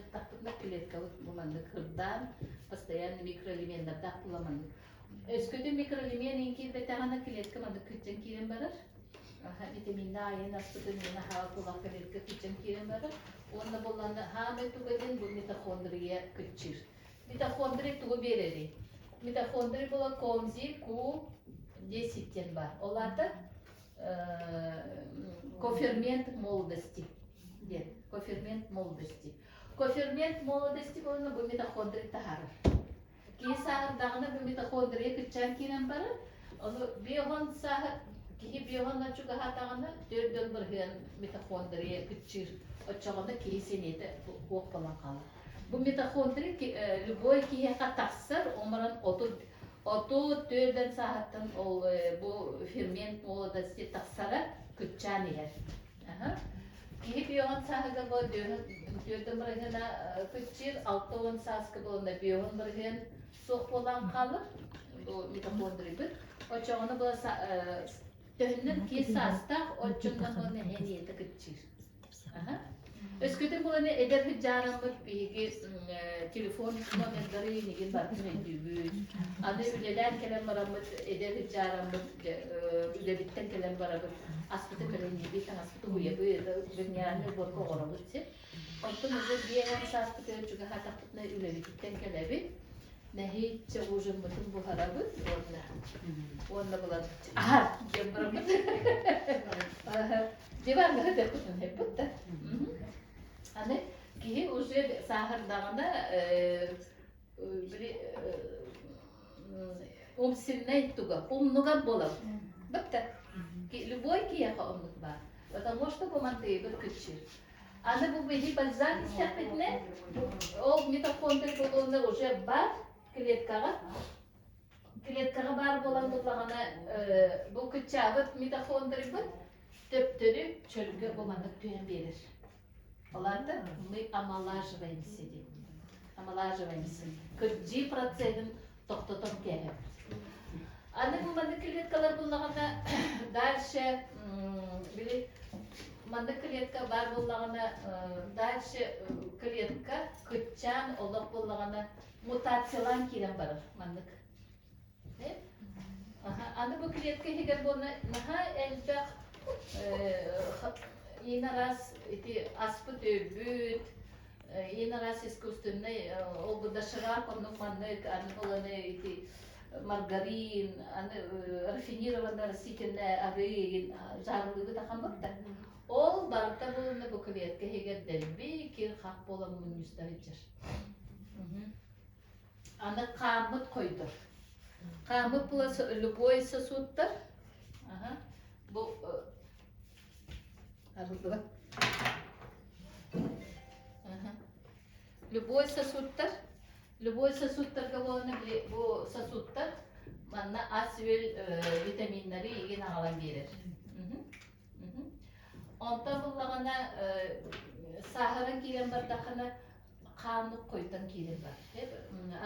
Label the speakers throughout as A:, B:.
A: сыттахпытына клеткабыт бу маннык кырдаан, постоянно микроэлеменнардаах була маннык. Өскөтүн микроэлемент иҥ киирбэтэҕинэ клетка маннык кырдьан киирэн барар. Витаминна айын аспытын мин аһаабыт буолан клетка кырдьан киирэн барар. Уонна буоллаҕына хаамай туга диэн бу митохондрия кыччыыр. Митохондрия тугу биэрэрий? Митохондрия була коэнзим Q10 диэн баар. Ол аата кофермент молодости диэн. Кофермент молодости. Кофермент молодости буолна бу митохондрия таһаарар. Киһи сааһырдаҕына бу митохондрия кыччаан киирэн барар. Ону биоһон сааһы киһи биоһоннон чугаһаатаҕына 4% митохондрия кыччыыр. Оччоҕуна киһи сэниэтэ суох буолан хаалар. Бу митохондрия любой киһиэхэ тахсар, оморон 34 сааһыттан ол бу фермент молодости тахсара кыччаан иһэр. Киһи биоһон сааһыгар бу түөртэн бырыһыана кыччыыр, 60 сааска буолна биоһон бырыһыан суох буолан хаалар. Бу митохондрийбыт. Оччоҕуна бу төһөннөн киһи саастаах, оччоннон уонна эниэтэ кыччыыр. Өскөтүн буланы эдэр сыдьаараммыт биһиги телефон номердары инигин барытын өйдүүбүт. Аны үлэлээн кэлэн бараммыт эдэр сыдьаараммыт үлэбиттэн кэлэн барабыт аспыты көрөннүүбүт, таҥаспыты уйабыт, генеральный уборка оҥоробут син. Онтон уже 50 сааспытыгар чугаһаатахпытына үлэбититтэн кэлэбит. Нэһииччэ ужиммытын буһарабыт уонна уонна булан аһар диэн барабыт. Диваҥҥа сытыахпытын сөппүт да. Аны киһи уже сааһырдаҕына били умсиннай туга, умнуган буолар. Бытта. Любой киһиэхэ оннук баар. Потому что бу мантыйбыт кыччыыр. Аны бу биһи бальзам истэхпитинэ, ол митохондрий буолуонна уже бар клеткаҕа клеткаҕа баар буолан буллаҕына бу кыччаабыт митохондрийбыт төптөрү чөлгө бу маннык түһэн биэрэр. Ол аата мы омолаживаемся диэн. Омолаживаемся. Кырдьыы процеһын тохтотон кээһэбит. Аны бу маннык клеткалар буллаҕына дальше били маннык клетка баар буоллаҕына дальше клетка кыччаан олох буоллаҕына мутациялаан киирэн барар маннык. Аны бу клетка иһигэр буолна наһаа элбэх иин араас ити аспыт өлбүт, иин араас искусственный ол бу доширак оннук маннык аны буоланы ити маргарин, аны рафинированное растительное арыы жаарылыыбыт ахан да. Ол барыта буолна бу клетка иһигэр дэлби кир-хах буолан мунньуста сылдьар. Аны хааммыт хойдор. Хааммыт була любой сосудтар. Ага. Бу арыллыбат. Ага. Любой сосудтар, любой сосудтарга буолана бу сосудтар манна ас-үөл витаминнары игин аҕалан биэрэр. Онтон буллаҕына сааһыран киирэн бардаххына хааннык хойутан киирэн бар.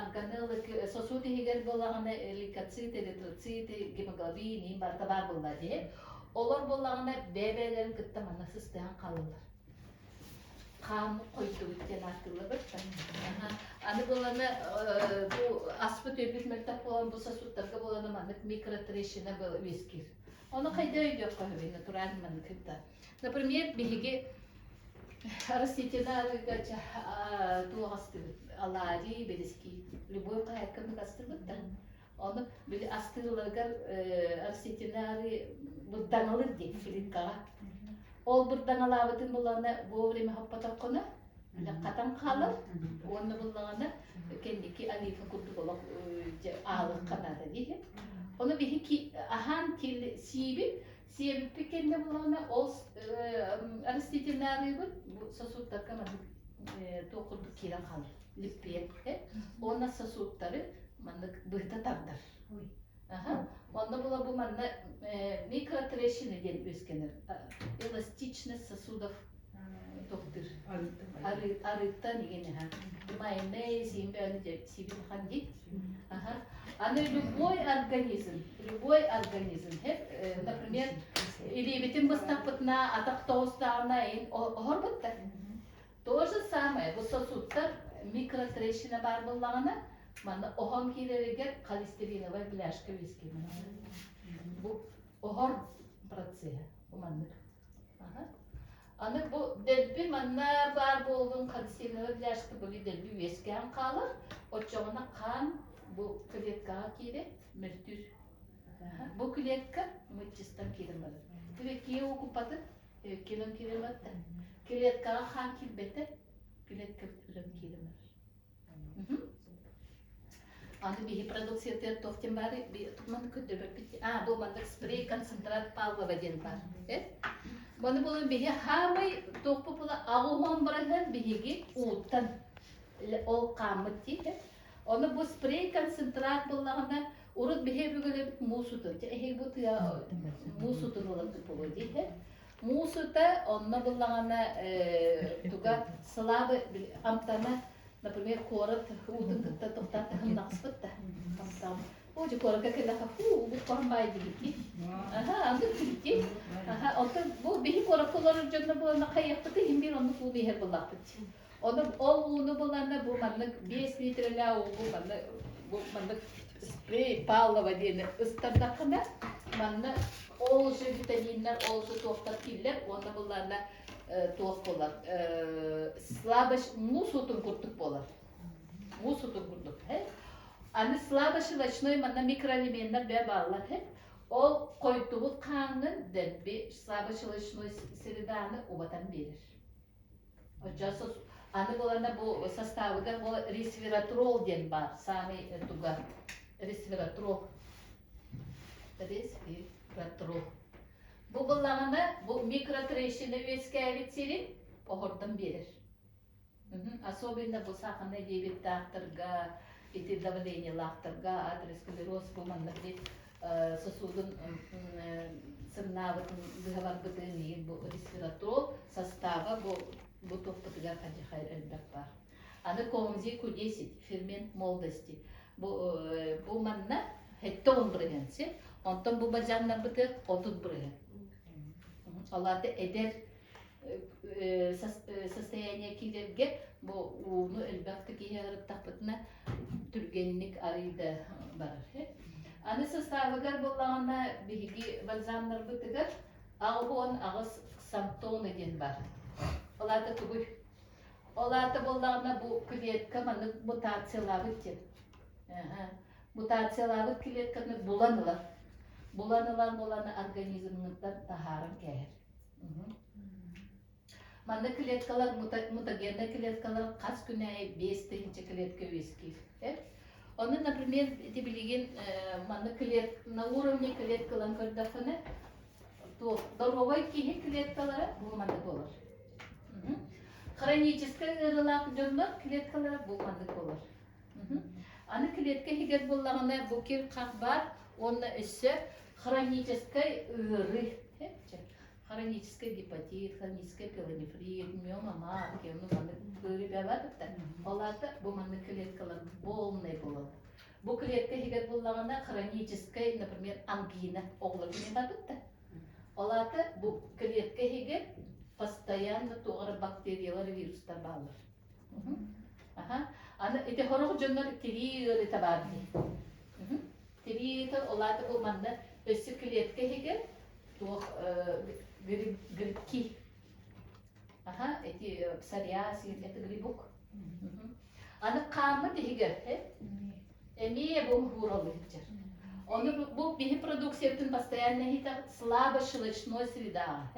A: Органеллы сосуд иһигэр буоллаҕына лейкоцит, эритроцит, гемоглобин иин барыта баар буолла дии. Олор буоллаҕына бэйэ-бэйэлэрин кытта манна сыстыһан хаалаллар. Хааннык хойдубут диэн ааттыыллар Аны буолана бу аспыт өлбүт мөлтөх буолан бу сосудтарга буолана маннык микротрещина үөскүүр. Ону хайда өйдүөххэ сөбүй натуральный маннык кытта. Например, биһиги растительный арыыга туох астыыбыт? Оладьи, бэрэски. Любой хаһаайканы астыыбыт да. Ону били астыыларыгар растительный арыы бырдаҥалыр дии плиткаҕа. Ол бырдаҥалаабытын булана вовремя хоппотоххуна хатан хаалар уонна буллаҕына кэнники оливка курдук олох аалыхха наада дии. Ону биһи аһаан сиибит сиэбиппит кэннэ буллаҕына ол растительный арыыбыт бу сосудтарга маннык туох курдук киирэн хаалар липпиэн уонна сосудтары маннык быһыта тардар. Онно була бу манна микротрещины диэн үөскэнэр. Эластичность сосудов тохтур. Арыыттан игин аха. Майонез, сибин ханди. Ага. Аны любой организм, любой организм, например, илиибитин быстахпытына, атах тоҕустаҕына, оһорбут да. То же самое, бу сосудтар микротрещина баар буоллаҕына, манна оһон киирэригэр холестериновай бляшка үөскүүр. Бу оһор процеһа, бу маннык. Аны бу дэлби манна баар буоллун холестериновай бляшка били дэлби үөскээн хаалар, оччоҕуна хаан бу клеткаҕа киирэр, мөлтүүр. Бу клетка мыччыстан киирэн барар. Тебе киэ окуппатын, килон киирэн барда. Клеткаҕа хаан киирбэтэ, клетка өлөн киирэн барар. Аны биһи продукциятыгар туох диэн баары маннык көрдөрбөппүт. А, бу маннык спрей концентрат Павлова диэн баар. Маны булан биһи хаамай туохпу була аҕуһуон барыһан биһиги ууттан ол хааммыт дии. Ону бу спрей концентрат буллаҕына урут биһи өбүгэлэрбит муус утун. Эһиги бу тыа муус утун ылан буолуо дии. Муус ута онно буллаҕына туга слабы амтана Например, куорат уутун кытта тохтоон таһымнаҕыспыт да. Хамсаам. Оо, дьэ куоракка кэллэххэ, фу, бу хаһан баай диэбикки. Аха, андык дибикки. Аха, оттон бу биһи куоракка олорор дьонно буоланна хайыахпыт иһин биир оннук ууну иһэр буоллахпыт. Ону ол ууну буланна бу маннык 5 литрэлээх уугу манна бу маннык спрей Павлова диэни ыстардаххына манна ол же витаминнар, ол же туохтар кииллэр уонна буллаанна туох буолар слабость муус утун курдук буолар муус утун курдук аны слабощелочной манна микроэлеменнэр бээ бааллар ол хойдубут хааҥҥын дэлби слабощелочной среданы убатан биэрэр оччо аны булана бу составыгар бу ресвератрол диэн баар самый туга ресвератрол ресвератрол Бу буллаҕына бу микротрещина үөскээбит сирин оһордон биэрэр. Особенно бу сахарный диабеттаахтарга, ити давлениелаахтарга, атеросклероз бу маннык сосудун сымнаабытын быһа барбытын иһин бу ресвератрол состава бу бу туохпутугар хадьахай элбэх баар. Аны коэнзим Q10 фермент молодости. Бу, бу манна 70 бырыһыан сир. Онтон бу бальзамнарбытыгар 30 бырыһыан. Ол аата эдэр состояние киирэргэ бу ууну элбэхтик иһэ ырыттахпытына түргэнник арыйда барар. Аны составыгар буоллаҕына биһиги бальзамнарбытыгар 68 ксантоны диэн бар. Ол аата тугуй? Ол аата буоллаҕына бу клетка маннык мутациялаабыт диэн. Мутациялаабыт клетканы булан ылар. Булан ылан булан организмҥыттан таһааран кээһэр. Манна клеткалар мутагеннай клеткалар хас күн аайы 5000 клетка үөскүүр. Ону, например, ити билигин манна клет на уровне клеткаларын көрдөххүнэ, туох доруобай киһи клеткалара бу маннык буолар. Хроническай ыарыылаах дьоннор клеткалара бу маннык буолар. Аны клетка иһигэр буоллаҕына бу кир-хах баар уонна өссө хроническай ыарыы хроническай гепатит, хроническай пилонефрит, миома матки, ну маннык ыарыы баар Ол аата бу маннык клеткалар полный буолаллар. Бу клетка иһигэр буоллаҕына хроническай, например, ангина оҕолор барбыт да. Ол аата бу клетка иһигэр постоянно туох эрэ бактериялар, вирустар бааллар. Аха. Аны ити сорох дьоннор тирии ыарыыта баар дии. Тирии ыарыыта ол аата бу манна өссө клетка иһигэр туох грибки. Аха, эти псориаз, это грибок. Аны хааммыт иһигэр эмиэ бу ууралыы сылдьар. Ону бу биһи продукциябытын постоянно иһитэ слабощелочной среда.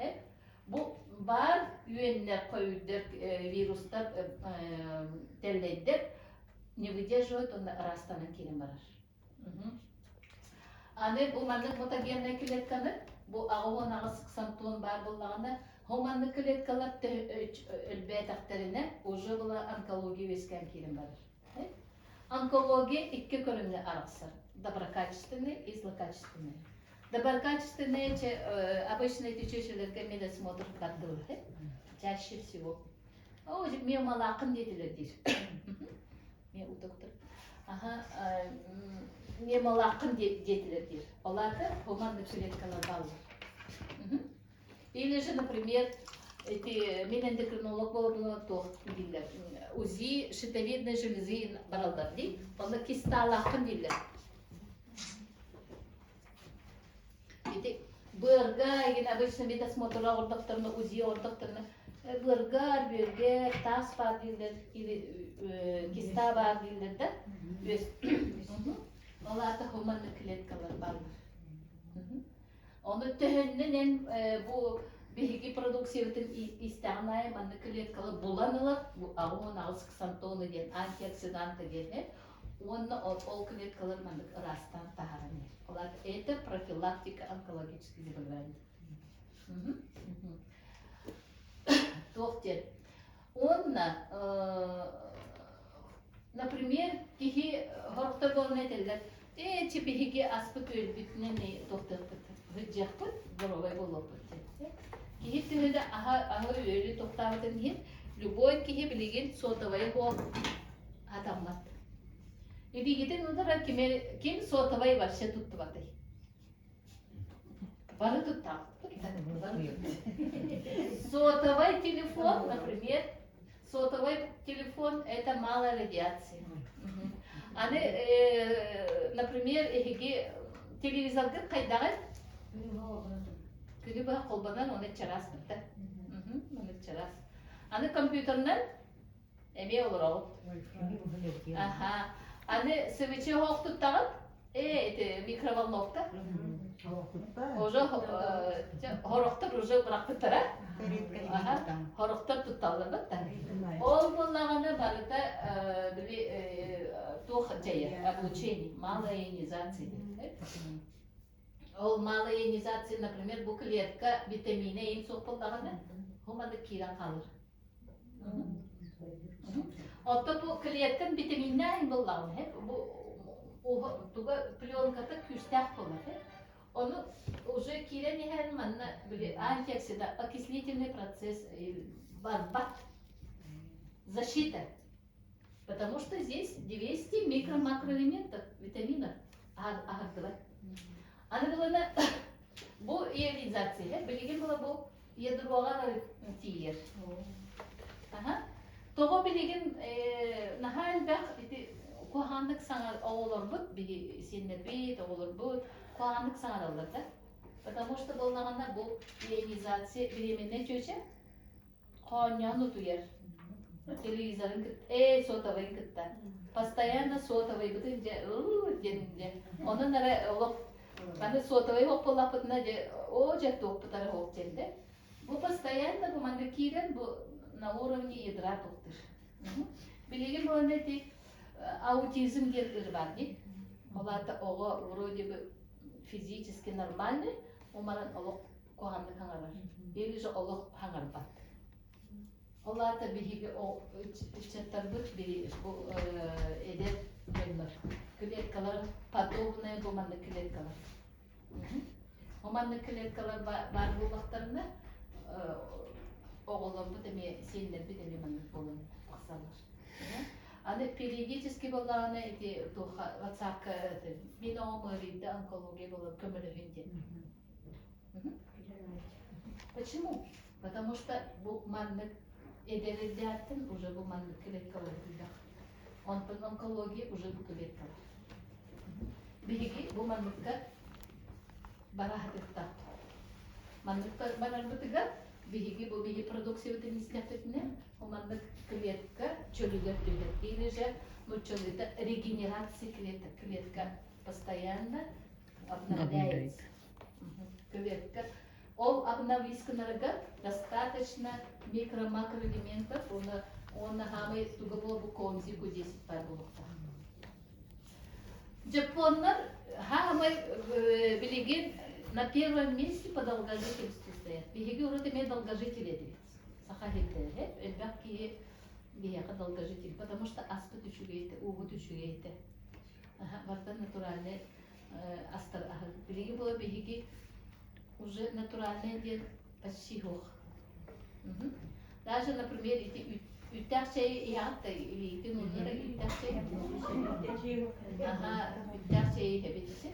A: Бу баар үөннэр, хойуйдар, вирустар, тэллэйдэр не выдерживают, онно ыраастанан киирэн барар. Аны бу маннык мутагеннай клетканы, бу 88 ксантон баар буоллаҕына, бу маннык клеткалар өлбөөтөхтөрүнэ уже была онкология үөскээн киирэн барар. Онкология икки көрүҥҥэ арахсар: доброкачественный и злокачественный. Доброкачественные обычно эти чүөчэлэргэ медосмотр бардылар, чаще всего. О, миомалааххын диэтилэр диир. Мен доктор. Аха, миомалааххын диэтилэр диир. Ол аата гуманный клеткалар бааллар. Или же, например, Ити мин эндокринолог буолабын туох дииллэр. УЗИ щитовидной железы бараллар дии. Онно кистаалаахпын дииллэр. Ити быарга игин обычно медосмотр оҥордохторуна УЗИ оҥордохторуна быаргар, бүөргэр таас баар дииллэр или киста баар дииллэр да. Үөс. Ол аата хуманный клеткалар бааллар. Ону төһөннөн эн бу биһиги продукциябытын истэҕин аайы маннык клеткалар булан ылар, бу 88 ксантоны диэн антиоксиданты диэн уонна ол клеткалар маннык ыраастаан таһааран иһэр. Ол аата это профилактика онкологических заболеваний. Туох диэн. Уонна, например, киһи сорохтор буолан этэллэр, ээ, чи биһиги аспыт үөлбүтүнэн туохтуохпут, сылдьыахпыт, здоровай буолуохпут диэн. Киһи төһө да аһа аһы-үөлү тохтообутун иһин, любой киһи билигин сотовай суох хатаммат. Илиигитин утара ким, ким сотовай вообще туттубатый? Бары туттаахпыт. Сотовый телефон, например, сотовый телефон – это малая радиация. Аны, например, эһиги телевизоргыт хайдаҕый? Күнү быһа холбонон оны чараас бытта. Оны чараас. Аны компьютерынан эмиэ олороҕут. Аха. Аны свечи оһох туттаҕыт? Э, это микроволновка. Уже хорохтор уже бырахпыттара. Хорохтор тутталлар да. Ол буоллаҕына барыта били туох дьайар облучение, малая ионизация. Ол малая ионизация, например, бу клетка витамина им суох буоллаҕына, хуманы киирэн хаалар. Оттон бу клеткан витаминнаах буоллаҕына, бу туга пленката күүстээх буолар. Ону уже киирэн иһэн манна били антиоксида окислительный процесс барбат. Защита. Потому что здесь 200 микро-макроэлементов, витаминов аһардылар. Аны булана бу ионизация, билигин була бу ядроҕа тиийэр. Аха. Тоҕо билигин наһаа элбэх ити куһаҕаннык саҥар оҕолорбут, биһи сиэннэрбит, оҕолорбут куһаҕаннык саҥараллар да. Потому что буоллаҕына бу ионизация беременная чүөчэ хоонньоон утуйар. Телевизорын кытта, ээ, сотовайын кытта. Постоянно сотовайбытын дьэ, ыы диэн дьэ. Онон эрэ олох аны сотовай хоппуллаппытына дьэ, оо дьэ туохпутара ол диэн да. Бу постоянно бу манна киирэн бу на уровне ядра туохтур. Билигин буолан эти аутизм диэн ыр бар дии. Ол аата оҕо вроде бы физически нормальный, умаран олох куһаҕаннык хаҥарар. Или же олох хаҥарбат. Ол аата биһиги ыччаттарбыт бу эдэр дьоннор клеткалар подобные бу маннык клеткалар. Бу маннык клеткалар баар буоллахтарына оҕолорбут эмиэ сиэннэрбит эмиэ маннык буолан тахсаллар. Аны периодически буоллаҕына ити туохха WhatsApp-ка мин оҕом ыарыйда онкология буолан көмөлөһүн диэн. Почему? Потому что бу маннык эдэр уже бу маннык клеткалар элбэх. Онтон онкология уже бу клеткалар. Биһиги бу манныкка бара сатыахтаахпыт. Манныкка барарбытыгар биһиги бу биһи продукциябытын истэхпитинэ, бу маннык клетка чөлүгэр түһэр. Или же нууччалыыта регенерация клеток. Клетка постоянно обновляется. Клетка. Ол обновисканарга достаточно микро-макроэлементов, уонна уонна хаамай туга буолбу коэнзим Q10 баар буолуохтаах. Дьоппуоннар хаамай билигин на первом месте по долгожительству стоят. Биһиги урут эмиэ долгожитель этибит. Саха иһиттэрэ элбэх киһи биһиэхэ долгожитель, потому что аспыт үчүгэй этэ, уубут үчүгэй этэ. Барыта натуральный астар аһын. Билигин була биһиги уже натуральный диэн почти суох. Даже, например, ити үүттээх чэйи иһэҕит да илиитин ууннара үүттээх чэй. Аха, үүттээх чэйи иһэбит ити.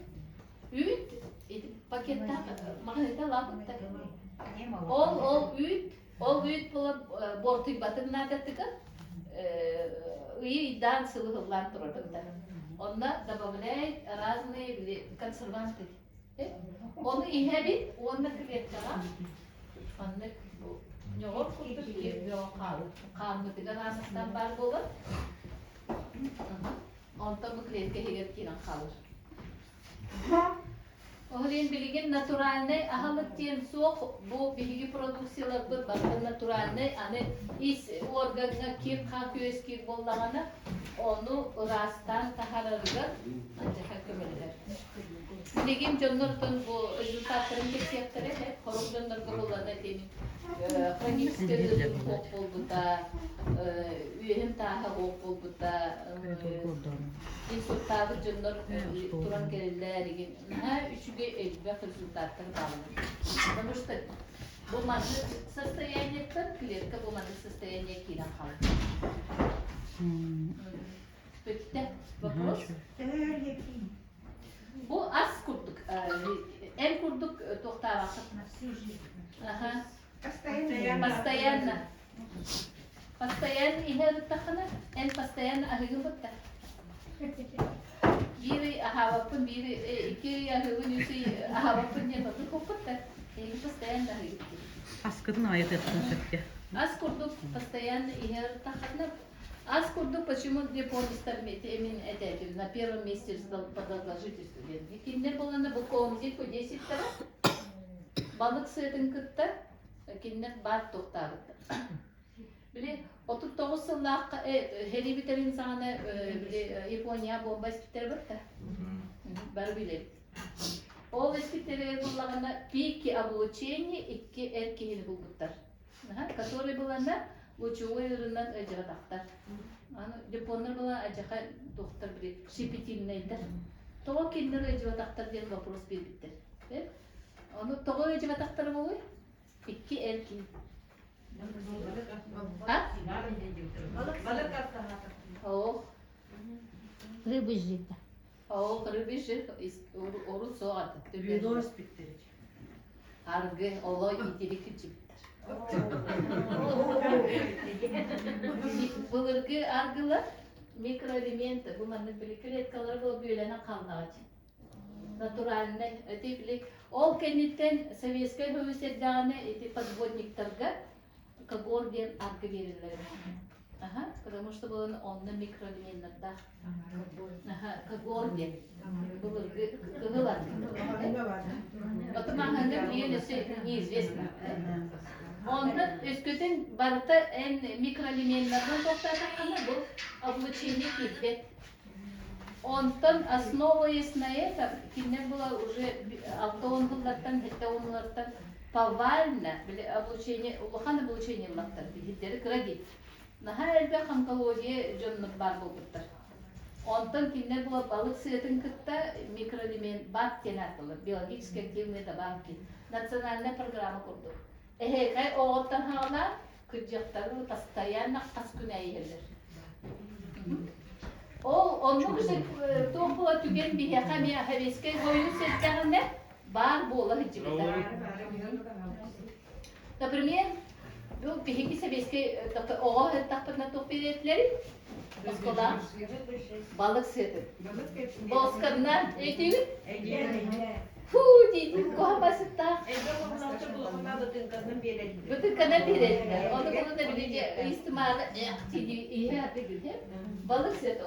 A: Үүт ити пакеттаах маҕаһыыта лаапытта. Ол ол үүт. Ол үүт була буортуйбатын наадатыгар ыйы ыйдаан сылыһыллаан турар Онно добавляет разные консерванты. Ону иһэбит уонна клеткаҕа маннык бу ньоҕор курдук киэр бөҕө хаалар. Хааммытыгар ааныстан баар буолар. Онтон бу клетка иһигэр киирэн хаалар. Ол иһин билигин натуральнай аһылык диэн суох, бу биһиги продукцияларбыт барыта натуральнай, аны ис органҥа кир-хах үөскүүр буоллаҕына, ону ыраастаан таһаарарыгар алдьархай көмөлөһөр. Билигин дьоннортон бу результаттарын кэпсиэхтэрэ, хорук дьоннорго буоллаҕына этим хроническай ыарыы суох буолбута, үөһүн тааһа суох буолбута, инсультаабыт дьоннор туран кэлэллэр игин наһаа үчүгэй элбэх результаттар бааллар. Потому что бу маннык состояниеттан клетка бу маннык состояние киирэн хаалар. Бүттэ. Вопрос? Бу ас курдук, эн курдук туохтаабаккыт. Ага. Постоянно. Постоянно иһэ ырыттаххына, эн постоянно аһыгын бытта. Биир ый аһаабаппын, биир икки ый аһыыбын, үс ый аһаабаппын диэн отут куппут да, эһиги постоянно аһыгыт.
B: Аскытын аҕайатыахтын сөпкө.
A: Ас курдук постоянно иһэ ырыттаххына, ас курдук почему японецтар именно этэтим на первом месте по долгожительству диэн. Кинилэр буолана бу коомзику 10 балык сыатын кытта кинилэр баар туохтаабыттар. Били 39 сыллаахха Хери бүтэрин саҕана били Япония бомба эспиттэрэ барда. Бары билэбит. Ол эспиттэригэр буллаҕына пики облучения икки эр киһини булбуттар. Который булана лучевой ырынан ыдьыратахтар. Аны японнар была адьаха доктор били щепетильнайдар. Тоҕо кинилэр ыдьыбатахтар диэн вопрос биэрбиттэр. Ону тоҕо ыдьыбатахтар буолуй? Икки эр киһи. А? Ох.
C: Рыбы жир.
A: Ох, рыбы жир орут суох аты.
B: Вино испиттэр.
A: Аргы, олой итирик кирчибиттэр. Былыргы аргылар микроэлементы, бу маннык били клеткалар был бүөлэнэн хааллаҕа натуральнай ити били ол кэнниттэн советскай союз эрдэҕинэ ити подводниктарга кагор диэн аргы биэрэллэр Ага, потому что был онно микроэлеменнардаах. Ага, кагор диэн былыргы кыһыл аргы. Потом аһыҥа билигин өссө неизвестно. Онно өскөтүн барыта эн микроэлеменнарынан тохтоотоххуна бу облучение киирбэт. Онтон основываясь на этом, кинилэр была уже 60 сыллартан, 70 сыллартан повально били облучение, улахан облучение ыллахтар, биһирдэри кыра дии. Наһаа элбэх онкология дьоннор баар буолбуттар. Онтон кинилэр була балык сыатын кытта микроэлемент БАД диэн аатталар, биологически активные добавки, национальная программа курдук. Эһэкэй оҕоттон хаҕалаан кырдьыктары постоянно хас күн иһэллэр. Ол оннук туох була түгэн биһиэхэ эмиэ Советскай Союз эрдэҕинэ баар буола сылдьыбыта. Например, бу биһиги сэбиэскэй оҕо сыттахпытына туох биэриэтилэрий? Оскуола балык сыатын. Босканна этибит? Фу диэтим куһаҕан сыттаах. Бытыыкканан биэрэллэр. Ону булуна били ыйыстымаары эх иһэ атыгыт Балык сыата,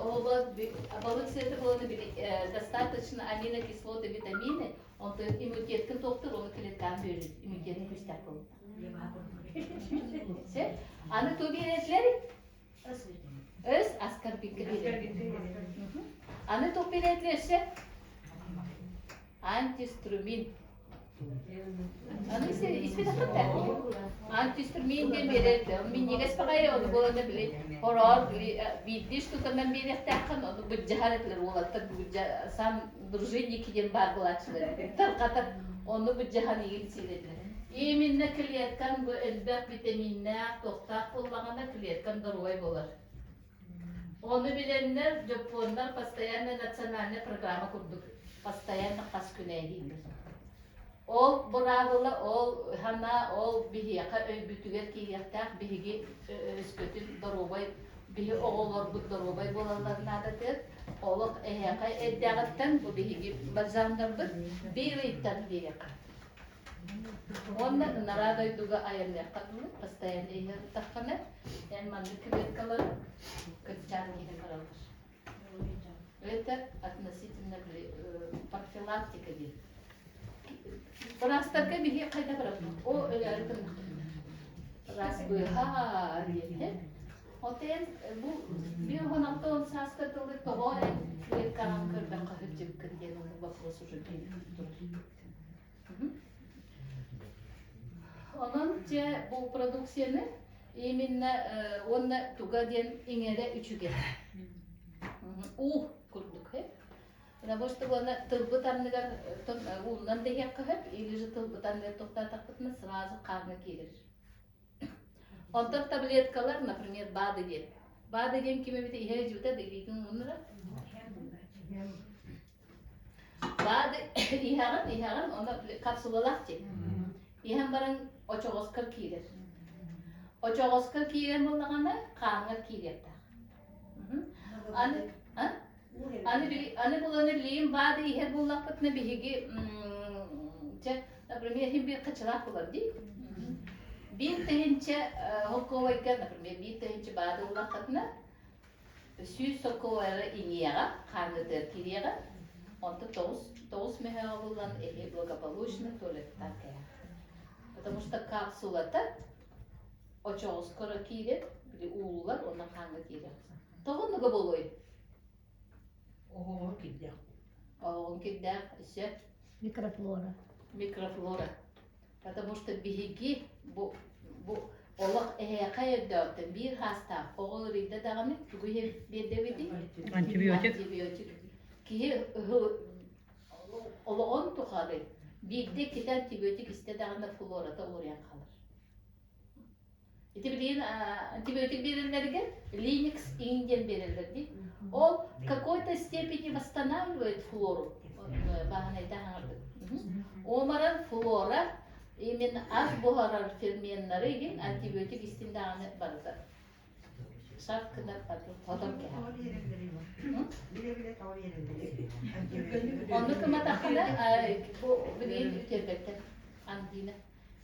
A: балык сыата буолана били достаточно аминокислоты, витамины, онтон иммунитеткын туохтур, ону клеткаан бөрүн, иммунитетин күүстээх буолута. Аны ту биэрэллэр Өс аскорбинка биэрэр. Аны туох биэрэллэр өссө? Антиструмин. Аны испэтэххит Антиструмин диэн биэрэр. Минньигэс баҕайы ону буолана били хороор биирдии штуканан биэриэхтээххин ону быдьаһар этилэр уолаттар сам дружинники диэн баар буолааччылар тарҕатар ону быдьаһан игин сиир этилэр. Именно клеткаҥ бу элбэх витаминнээх, туохтаах буоллаҕына клеткаҥ доруобай буолар. Ону билэннэр дьоппуоннар постоянно национальная программа курдук постоянно хас күн эйииллэр. Ол быраабыла, ол санаа, ол биһиэхэ өйбүтүгэр киириэхтээх биһиги өскөтүн доруобай биһи оҕолорбут доруобай буолалларын наадатыгар олох эһиэхэ эрдэҕиттэн бу биһиги бальзамнарбыт биир ыйтан биэриэххэ. Уонна ынараа дойдуга айанныахха дылы постоянно иһэ эн маннык клеткалары кырдьаан иһэн бараллар. Это относительно профилактика диэн. Быраастарга биһи хайда барабыт? О өлөөрү гыннахпытына. Раз быһа диэн. Отен бу биир 16 сааска дылы тоҕо эн клеткаҕын көрбөххө сылдьыбыккын диэн оннук вопрос уже турар. Онон дьэ бу продукцияны именно уонна туга диэн иҥэрэ үчүгэй. Уу курдук. Потому что уонна тылбыт анныгар ууннан да иһиэххэ сөп, или же тылбыт анныгар тохтоотохпутуна сразу хааҥҥа киирэр. Онтон таблеткалар, например, БАДы диэн. БАДы диэн ким эбит иһэ дьүтэ да илиитин ууннара. БАДы иһэҕин, иһэҕин, онно капсулалаах дии. Иһэн баран очоҕоскор киирэр. Очоҕоскор киирэн буоллаҕына хааҥҥар киириэхтээх. Аны аны аны буланы билигин БАДы иһэр буоллахпытына биһиги чэ, например, иһин биир хачылаах булар дии. Биир тыһыынча холкуобайга, например, биир тыһыынча БАДы ыллаххытына 100 солкуобайга иҥиэҕэ, хааҥҥытыгар киириэҕэ, онтон тоҕус мөһөөҕө буллан эһи благополучно туалеттаан кэлэр. Потому что капсулата очоҕоскоро киирэр, били ууллар уонна хааҥҥа киирэр. Тоҕо оннуга буолуой?
B: Оҕоҕор кирдээх.
A: Оҕоҕун кирдээх, өссө?
C: Микрофлора.
A: Микрофлора. Потому что биһиги бу олох эһиэхэ өйдөөхтөн биир хаастаах оҕо ыарыйда даҕаны тугу биэрдэбитий?
B: Антибиотик.
A: Антибиотик. Киһи олоҕун тухары биирдэ иккитэ антибиотик истэ даҕаны флората уларыйан хаалар. Ити билигин антибиотик биэрэллэригэр Линекс иҥин диэн биэрэллэр дии. Ол в какой-то степени восстанавливает флору. Бааһынайдаах аҥардык. Омаран флора именно ас буһарар ферменнары игин антибиотик истин даҕаны барыта. Шат гына хотон кэһэр. Онну кыматаххына бу билигин үтүөрбэттэр ангина.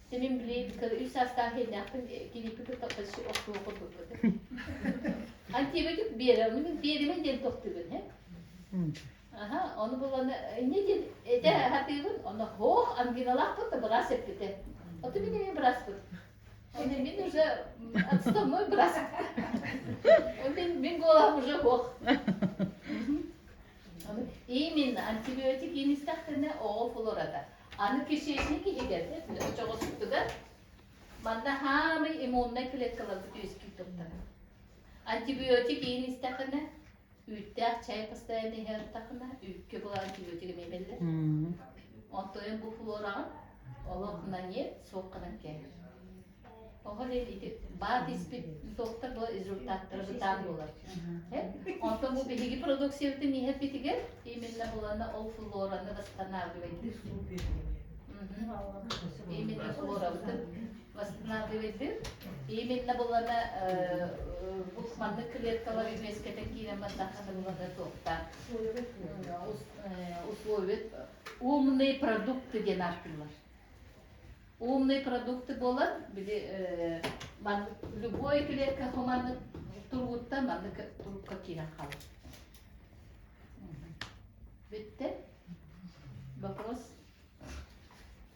A: Сэмин билигин үс саастаах иэннээхпин килииппи кытта почти охтуо курдукпут. Антибиотик биэрэр, ону мин биэримэн диэн тохтуубун, һэ? Аха, ону буланы инньэ диэн этэ сатыыбын, ону хоох ангиналаахпыт да быраас эппитэ. Ото мин эмиэ бырааспын. Оны мин уже отставной быраас. Мин голам уже хоох. Именно антибиотик иинистэхтэринэ оҕо флората. Аны кишечник иһигэр очоҕосуттугар манна хаамый иммуннай клеткаларбыт үөскүү туртара. Антибиотик иинистэххинэ үүттээх чай постоянно иһэртэххинэ үүккэ була антибиотик эмиэ биллэр. Онтон бу флораҕын олох на нет суохханан кээһэр. Оҕо ити баат испит туохтар бу результаттара бытаан буолар. Онтон бу биһиги продукциябытын иһэрбитигэр именно булана ол флораны восстанавливает. Именно флорабытын восстанавливает. Именно булана бу маннык клеткалар үөскэтэн киирэн бардаххына булана туохтаах условия умные продукты диэн ааттыыллар. Умные продукты буолан, били маннык любой клетка маннык тургуттан маннык турукка киирэн хаалар. Бүттэ. Вопрос?